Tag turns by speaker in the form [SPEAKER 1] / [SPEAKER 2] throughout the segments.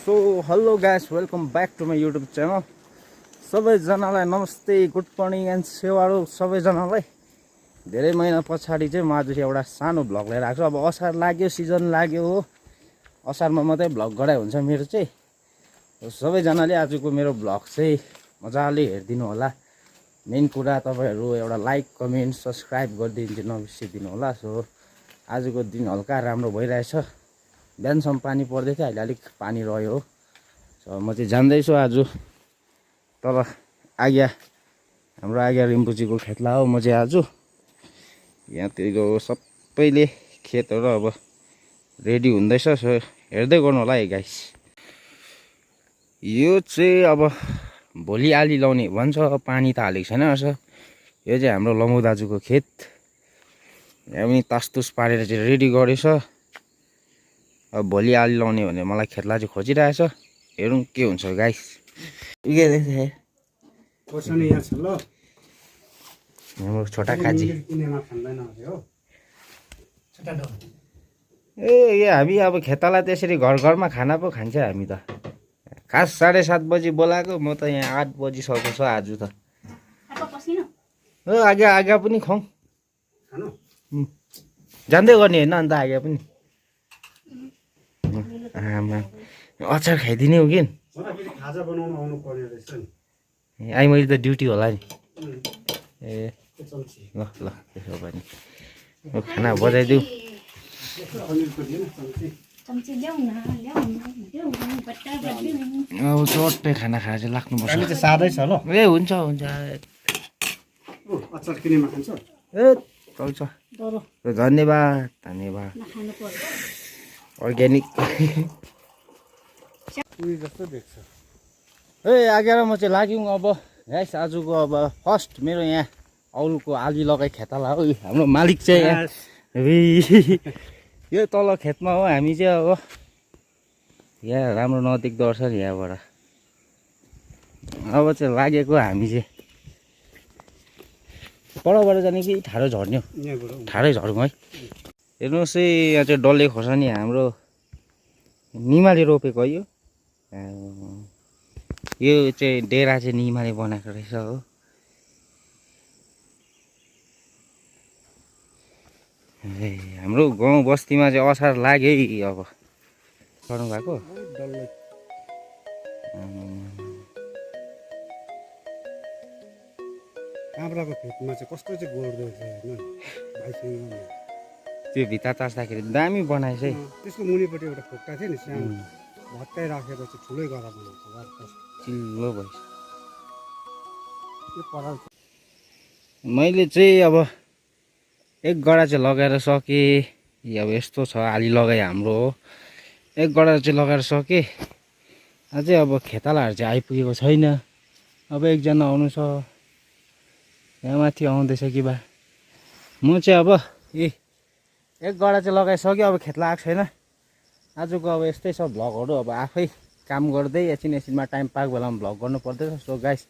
[SPEAKER 1] So hello guys, welcome back to my YouTube channel. सबैजनालाई नमस्ते, good morning and सेवारो सबैजनालाई। धेरै महिना पछाडि चाहिँ म आज एउटा सानो भ्लग लिएर आएको छु। अब असार लाग्यो, सिजन लाग्यो हो। असारमा मात्रै भ्लग गराइ हुन्छ मेरो चाहिँ। सबैजनाले आजको मेरो भ्लग चाहिँ मजाले हेरिदिनु होला। मेन कुरा तपाईहरु एउटा लाइक, कमेन्ट, सब्स्क्राइब गरिदिनु नबिर्सिदिनु होला। सो आजको दिन हल्का राम्रो भइरहेछ। बिहानसम्म पानी पर्दै थियो, अहिले अलिक पानी रह्यो हो। सो म चाहिँ जान्दैछु आज तल आज्ञा, हाम्रो आज्ञा रिम्पुजीको खेतला हो। म चाहिँ आज यहाँतिर सबैले खेतहरू अब रेडी हुँदैछ। सो हेर्दै गर्नु होला है गाइस। यो चाहिँ अब भोलि आली लाउने भन्छ, पानी त हालेको छैन रहेछ। यो चाहिँ हाम्रो लम्बु दाजुको खेत। यहाँ पनि तासतुस पारेर चाहिँ रेडी गरेछ। अब भोलि आली लाउने भने मलाई खेतला चाहिँ खोजिरहेछ। हेरौँ के हुन्छ गाइस। हाम्रो छोटा काजी ए हामी अब खेताला त्यसरी घर घरमा खाना पो खान्छ हामी त। खास 7:30 बजी बोलाएको, म त यहाँ 8 बजी सकेछ आज त। आज्ञा आज्ञा पनि खाउँ, जान्दै गर्ने होइन अन्त आज्ञा पनि। अचार खाइदिने हो कि आई, मैले त ड्युटी होला नि। ए ल ल, त्यसो भने खाना बजाइदिउँ। अब चट्टै खाना खाएर चाहिँ लाग्नुपर्छ।
[SPEAKER 2] सादै छ ल।
[SPEAKER 1] ए हुन्छ हुन्छ,
[SPEAKER 2] अचार किनेमा खान्छ
[SPEAKER 1] ए चल्छ। धन्यवाद धन्यवाद। अर्ग्यानिक
[SPEAKER 2] जस्तो देख्छ।
[SPEAKER 1] ए आगेर म चाहिँ लाग्यौँ अब गाइस। आजको अब फर्स्ट मेरो यहाँ औलको आली लगाइ खेताला हो। हाम्रो मालिक चाहिँ यहाँ यो तल खेतमा हो। हामी चाहिँ अब यहाँ राम्रो नदेख्दो रहेछ नि यहाँबाट। अब चाहिँ लागेको हामी चाहिँ परबाट जाने कि ठाडो झर्ने हो? ठाडै झरौँ है। हेर्नुहोस् है, यहाँ चाहिँ डल्ले खोर्सानी हाम्रो निमाले रोपेको है। यो चाहिँ डेरा चाहिँ निमाले बनाएको रहेछ हो। हाम्रो गाउँ बस्तीमा चाहिँ असार लाग्यो है। अब गर्नु भएको
[SPEAKER 2] काँक्राको खेतमा चाहिँ कस्तो चाहिँ गोड्दो रहेछ होइन भाइसँग।
[SPEAKER 1] त्यो भित्ता तास्दाखेरि दामी बनाएछ है।
[SPEAKER 2] त्यसको मुनिपट्टि एउटा खोक्टा थियो नि सानो, भत्काइ राखेर चाहिँ ठुलै गरा बनाएको
[SPEAKER 1] चिल्लो भएछ।
[SPEAKER 2] यो पराल
[SPEAKER 1] मैले चाहिँ अब एक गडा चाहिँ लगाएर सकेँ। अब यस्तो छ, आली लगाइ हाम्रो हो। एक गडा चाहिँ लगाएर सकेँ। अझै अब खेतालाहरू चाहिँ आइपुगेको छैन। अब एकजना आउनु छ, यहाँ माथि आउँदैछ कि बा। म चाहिँ अब एक गडा चाहिँ लगाइसक्यो। अब खेतला आएको छैन। आजको अब यस्तै छ भ्लगहरू। अब आफै काम गर्दै एकछिनमा टाइम पाएको बेलामा भ्लग गर्नु पर्दैछ। सो गाइस,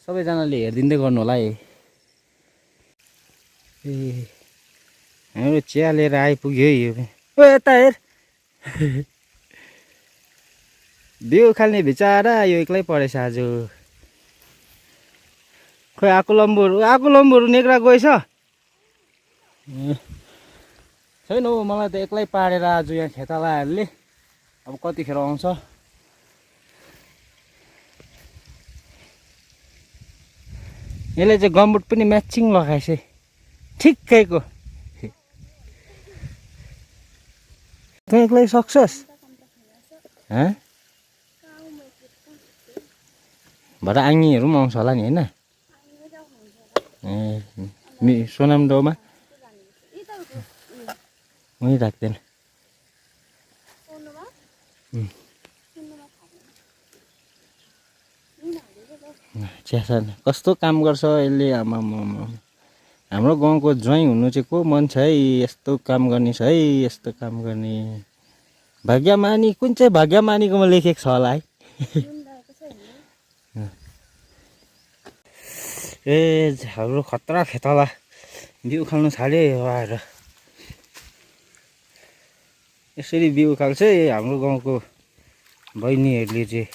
[SPEAKER 1] सबैजनाले हेरिदिँदै गर्नु होला है। ए हाम्रो चिया लिएर आइपुग्यो है यो। ओ यता हेर, बिउ खाल्ने बिचारा यो एक्लै परेछ आज। खोइ आएको लम्बुहरू नेक्रा गएछ छैन हौ। मलाई त एक्लै पारेर आज यहाँ खेतालाहरूले। अब कतिखेर आउँछ। यसले चाहिँ गमबुट पनि म्याचिङ लगाएछ है, ठिक्कैको। तँ एक्लै सक्छस् भरे आङ्गीहरू पनि आउँछ होला नि होइन? ए सोनाम डाउमा उहीँ राख्दैन। चियासान कस्तो काम गर्छ यसले। आमा हाम्रो गाउँको ज्वाइँ हुनु चाहिँ को मन छ है? यस्तो काम गर्ने छ है, यस्तो काम गर्ने। भाग्यमानी कुन चाहिँ भाग्यमानीकोमा लेखेको छ होला है। ए हाम्रो खतरा खेताला बिउ खाल्नु थाल्यो आएर। यसरी बिउ खाल्छ हाम्रो गाउँको बहिनीहरूले चाहिँ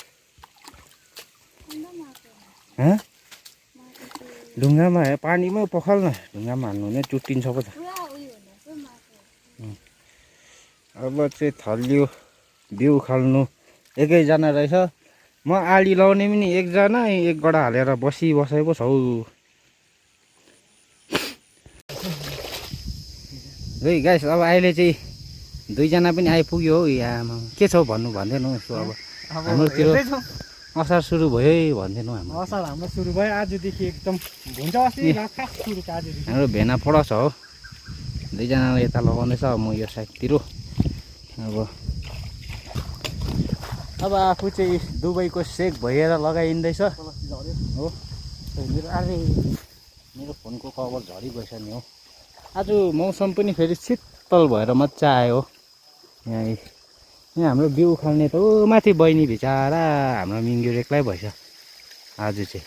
[SPEAKER 1] ढुङ्गामा पानीमै पखाल न ढुङ्गामा हाल्नु भने चुट्टिन्छ पो त अब चाहिँ थलियो बिउ खाल्नु एकैजना रहेछ म आली लाउने पनि एकजना एक गडा हालेर बसेको छौ है गाइस अब अहिले चाहिँ दुईजना पनि आइपुग्यो हौ आमा के छौ भन्नु भन्दैनौ यसो अब हाम्रोतिर असार सुरु भयो है भन्दैनौ हाम्रो
[SPEAKER 2] असार हाम्रो सुरु भयो आजदेखि एकदम हुन्छ अस्ति खास सुरु आजदेखि
[SPEAKER 1] हाम्रो भेना पढा छ हो दुईजनाले यता लगाउँदैछ म यो साइडतिर अब आफू चाहिँ दुबईको सेक भएर लगाइँदैछ हो मेरो फोनको कभर झरिगएछ नि हो आज मौसम पनि फेरि शीतल भएर मजा आयो यहाँ हाम्रो बिउ खाल्ने त ऊ माथि बहिनी बिचारा हाम्रो मिङ्ग्यो एक्लै भएछ आज चाहिँ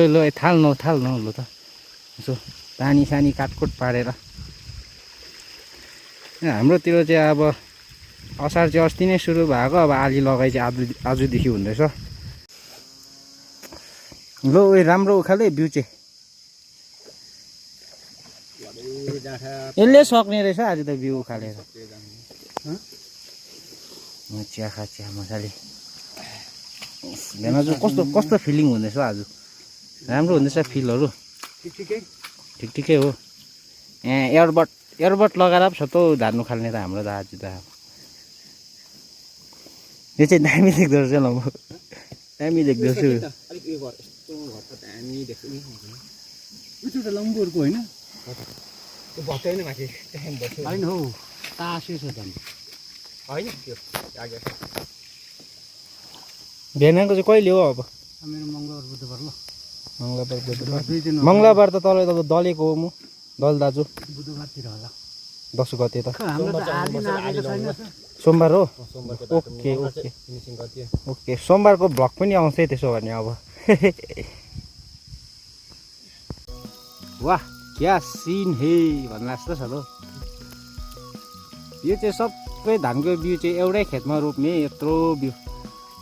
[SPEAKER 1] ल थाल्नु लु त यसो पानी सानी काटकुट पारेर हाम्रोतिर चाहिँ अब असार चाहिँ अस्ति नै सुरु भएको अब आली लगाइ चाहिँ आजदेखि हुँदैछ ल राम्रो उखाले बिउ चाहिँ यसले सक्ने रहेछ आज त बिउ उखालेर चिया मजाले भेना चाहिँ कस्तो फिलिङ हुँदैछ आज राम्रो हुँदैछ फिलहरू ठिकै हो यहाँ एयरबड लगाएर पो छ त धान्नु खाल्ने त हाम्रो त आज त यो चाहिँ दामी देख्दो रहेछ ल म दामी देख्दैछु
[SPEAKER 2] लम्बुहरूको होइन होइन हौ तासो छ झन् होइन त्यो
[SPEAKER 1] भेनाको चाहिँ कहिले हो अब
[SPEAKER 2] मेरो मङ्गलबार बुधबार ल
[SPEAKER 1] मङ्गलबार त तल दलेको हो म दल दाजु
[SPEAKER 2] बुधबारतिर होला
[SPEAKER 1] 10 गते त
[SPEAKER 2] हाम्रो त आली लागेको छैन
[SPEAKER 1] सोमबार हो ओके सोमबारको भ्लग पनि आउँछ है त्यसो भने अब वाह क्या सिन हे भन्नु जस्तो छ त यो चाहिँ सबै धानको बिउ चाहिँ एउटै खेतमा रोप्ने यत्रो बिउ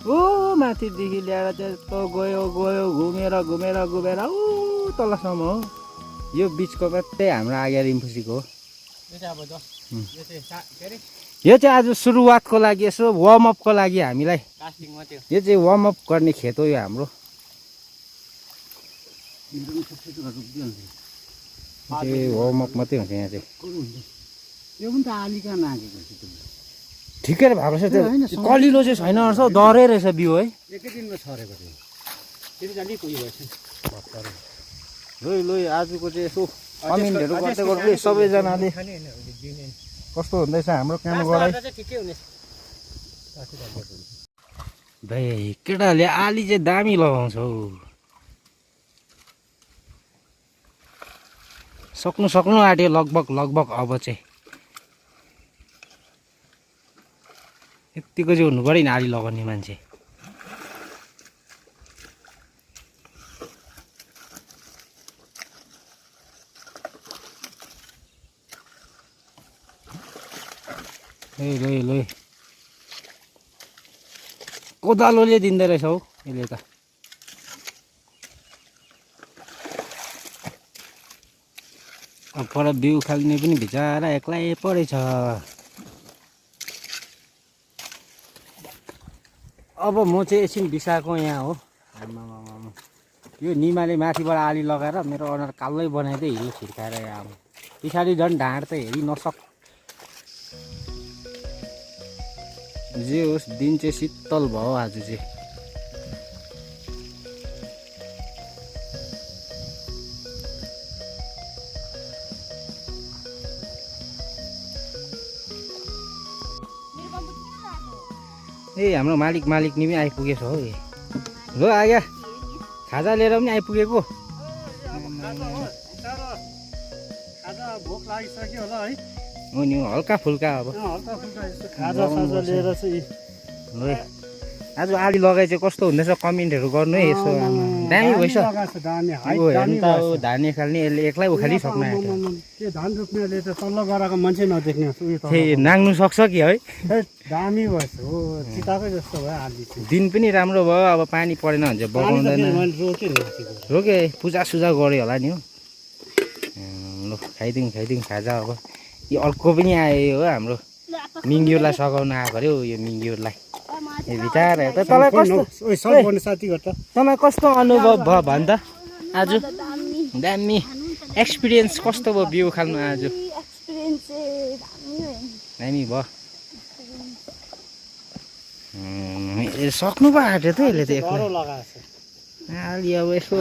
[SPEAKER 1] ओ माथिदेखि ल्याएर चाहिँ यस्तो गयो घुमेर ऊ तलसम्म हो यो बिचको मात्रै हाम्रो आगे रिम्फुसीको हो यो चाहिँ आज सुरुवातको लागि यसो वार्मअपको लागि हामीलाई यो चाहिँ वार्मअप गर्ने खेत हो यो हाम्रो वार्मअप मात्रै हुन्छ यहाँ चाहिँ
[SPEAKER 2] यो पनि त आली कहाँ नागेको
[SPEAKER 1] ठिकै भएको छ त्यो कलिलो चाहिँ छैन रहेछ डरै रहेछ बिउ है
[SPEAKER 2] एकै दिनमा छरेको थियो फेरि जाने पुग्यो भएछ
[SPEAKER 1] ल आजको चाहिँ यसो कमेन्टहरू गर्दै गर्दै सबैजनाले कस्तो हुँदैछ हाम्रो काम गराइ भाइ केटाहरूले आली चाहिँ दामी लगाउँछ हौ सक्नु आँट्यो लगभग अब चाहिँ यतिको चाहिँ हुनु पऱ्यो नि आली लगाउने मान्छे ल कोदालोले दिँदो रहेछ हौ यसले त अब पर बिउ खाल्ने पनि बिचारा एक्लै परेछ अब म चाहिँ एकछिन बिसाएको यहाँ हो यो निमाले माथिबाट आली लगाएर मेरो अनुहार कालै बनाइदिए हिल छिर्काएर यहाँ पछाडि झन् ढाँड त हेरि नसक जे होस् दिन चाहिँ शीतल भयो आज चाहिँ ए हाम्रो मालिकनी पनि आइपुगेछ हौ ल आज्ञा खाजा लिएर पनि आइपुगेको
[SPEAKER 2] भोक लागिसक्यो होला है
[SPEAKER 1] हो नि हल्का फुल्का अब
[SPEAKER 2] खाजा साजा लिएर चाहिँ
[SPEAKER 1] ल आज आली लगाइ चाहिँ कस्तो हुँदैछ कमेन्टहरू गर्नु है यसो दामी भइस
[SPEAKER 2] लगाएको छ दामी हाइट
[SPEAKER 1] यो
[SPEAKER 2] दामी
[SPEAKER 1] हेर्नु त अब धान निकाल्ने यसले एक्लै उखाली सक्नु आँट्यो
[SPEAKER 2] त्यो धान रोप्नेले त तल्लो गराएको मान्छे नदेख्ने उयो तल
[SPEAKER 1] त्यही नाग्नु सक्छ कि है
[SPEAKER 2] दामी भएछ हो चिताकै जस्तो भयो आली चाहिँ
[SPEAKER 1] दिन पनि राम्रो भयो अब पानी परेन भने चाहिँ बगाउँदैन
[SPEAKER 2] रोके नि माथिको
[SPEAKER 1] रोके पूजासुजा गऱ्यो होला नि हो ल खाइदिउँ खाजा अब यो अर्को पनि आयो हो हाम्रो मिङ्ग्युरलाई सघाउन आएको अरे हौ यो मिङ्ग्युरलाई ए बिचारा त तपाईँ कस्तो
[SPEAKER 2] ओइ सब गर्ने साथी गर्दा
[SPEAKER 1] तपाईँ कस्तो अनुभव भयो भन् त आज दामी एक्सपिरियन्स कस्तो भयो बिउ खाल्नु आज दामी भयो सक्नु पो आँट्यो त यसले त एक्लै
[SPEAKER 2] लगाएको छ
[SPEAKER 1] अलि अब यसो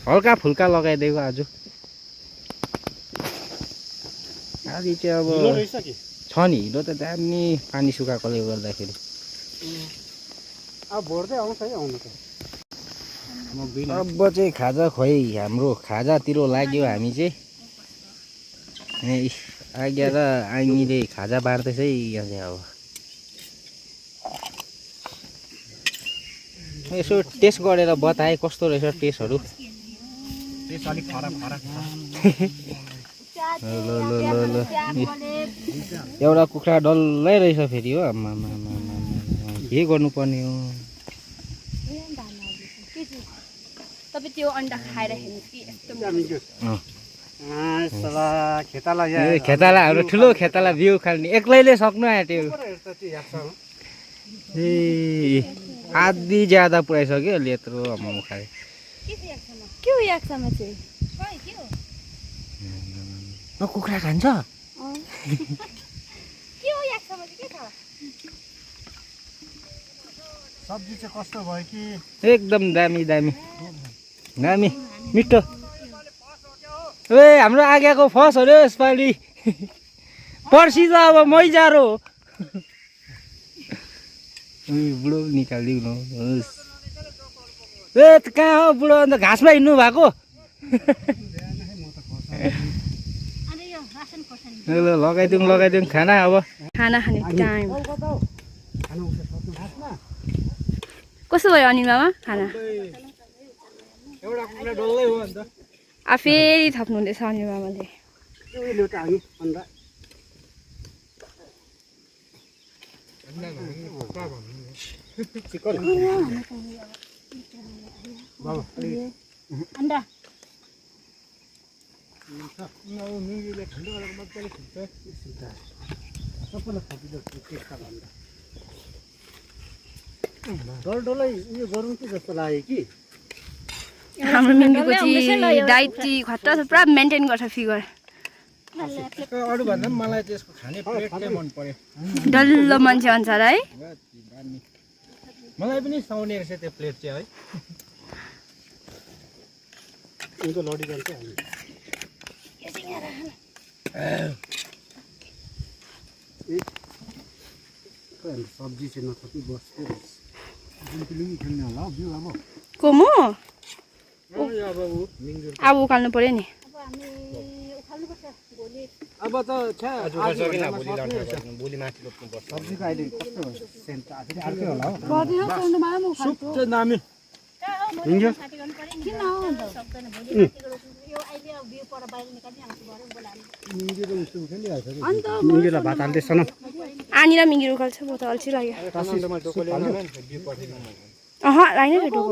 [SPEAKER 1] हल्का फुल्का लगाइदिएको आज अलि चाहिँ अब
[SPEAKER 2] रहेछ कि
[SPEAKER 1] छ नि हिलो त दामी पानी सुकाएकोले गर्दाखेरि
[SPEAKER 2] अब भोर्दै आउँछ है आउनु त
[SPEAKER 1] अब चाहिँ खाजा खोइ हाम्रो खाजातिर लाग्यो हामी चाहिँ आज्ञा र आइमीले खाजा बाँड्दैछ है यहाँ चाहिँ अब यसो टेस्ट गरेर बताए कस्तो रहेछ टेस्टहरू
[SPEAKER 2] अलिक फरक फरक
[SPEAKER 1] ल एउटा कुखुरा डल्लै रहेछ फेरि हो आम्मा के गर्नुपर्ने हो
[SPEAKER 3] तपाईँ त्यो अन्डा खाएर हेर्नु कि
[SPEAKER 1] खेताला हाम्रो ठुलो खेताला बिउ खाल्ने एक्लैले सक्नु आँट्यो ए आधी ज्यादा पुऱ्याइसक्यो अहिले यत्रो मोमो खाए
[SPEAKER 3] के हो याक्सामा चाहिँ
[SPEAKER 1] कुखुरा खान्छ
[SPEAKER 3] के हो याक्सामा चाहिँ के छ
[SPEAKER 2] सब्जी चाहिँ कस्तो भयो कि
[SPEAKER 1] एकदम दामी दामी दामी मिठो ए हाम्रो आगेको फस हो रे यसपालि पर्सि त अब मैजारो बुढो निकालिदिउ न होस् ए कहाँ हो बुढो अन्त घाँसमा हिँड्नु भएको ल लगाइदिउँ खाना अब
[SPEAKER 3] खाना खाने टाइम कस्तो भयो अनिल मामा खाना
[SPEAKER 1] एउटा कुखुरा डल्लै हो अन्त
[SPEAKER 3] फेरि थप्नु हुँदैछ अनिल मामाले अन्डा
[SPEAKER 2] डल्लै उयो गरौँ कि जस्तो लाग्यो कि
[SPEAKER 3] हाम्रो मिङ्गीको चाहिँ डाइट चाहिँ खतरा छ पुरा मेन्टेन गर्छ फिगर
[SPEAKER 1] अरूभन्दा पनि मलाई त्यसको खाने प्लेट चाहिँ मन पर्यो
[SPEAKER 3] डल्लो मान्छे अनुसार है
[SPEAKER 1] मलाई पनि सुहाउने रहेछ त्यो प्लेट चाहिँ है
[SPEAKER 2] उनीको लडिरहन्छ हामी सब्जी चाहिँ नखपी बस्दै खाने होला हौ बिउ अब
[SPEAKER 3] कोमो अब उकाल्नु पर्यो नि
[SPEAKER 1] अब त भोलि माथि रोप्नुपर्छ
[SPEAKER 2] सब्जीको अहिले कस्तो सेन्ट अर्कै होला हौ
[SPEAKER 1] सुप चाहिँ दामी
[SPEAKER 2] मिङ्गीलाई भात हाल्दैछ न
[SPEAKER 3] आनी र मिङ्गी उकाल्छ म त अल्छी लाग्यो लाइन भेटोको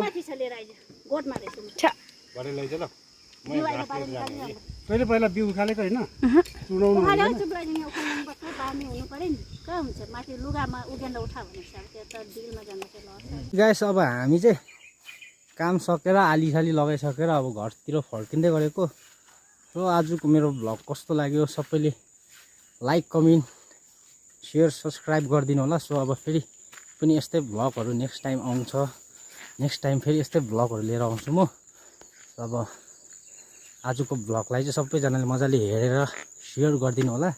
[SPEAKER 2] पहिला बिउ उखालेको होइन चुडाउनु
[SPEAKER 1] गाइस अब हामी चाहिँ काम सकेर आलीसाली लगाइसकेर अब घरतिर फर्किँदै गरेको र आजको मेरो भ्लग कस्तो लाग्यो सबैले लाइक कमेन्ट सेयर सब्सक्राइब गरिदिनु होला सो अब फेरि पनि यस्तै भ्लगहरू नेक्स्ट टाइम आउँछ नेक्स्ट टाइम फेरि यस्तै भ्लगहरू लिएर आउँछु म अब आजको भ्लगलाई चाहिँ सबैजनाले मजाले हेरेर सेयर गरिदिनु होला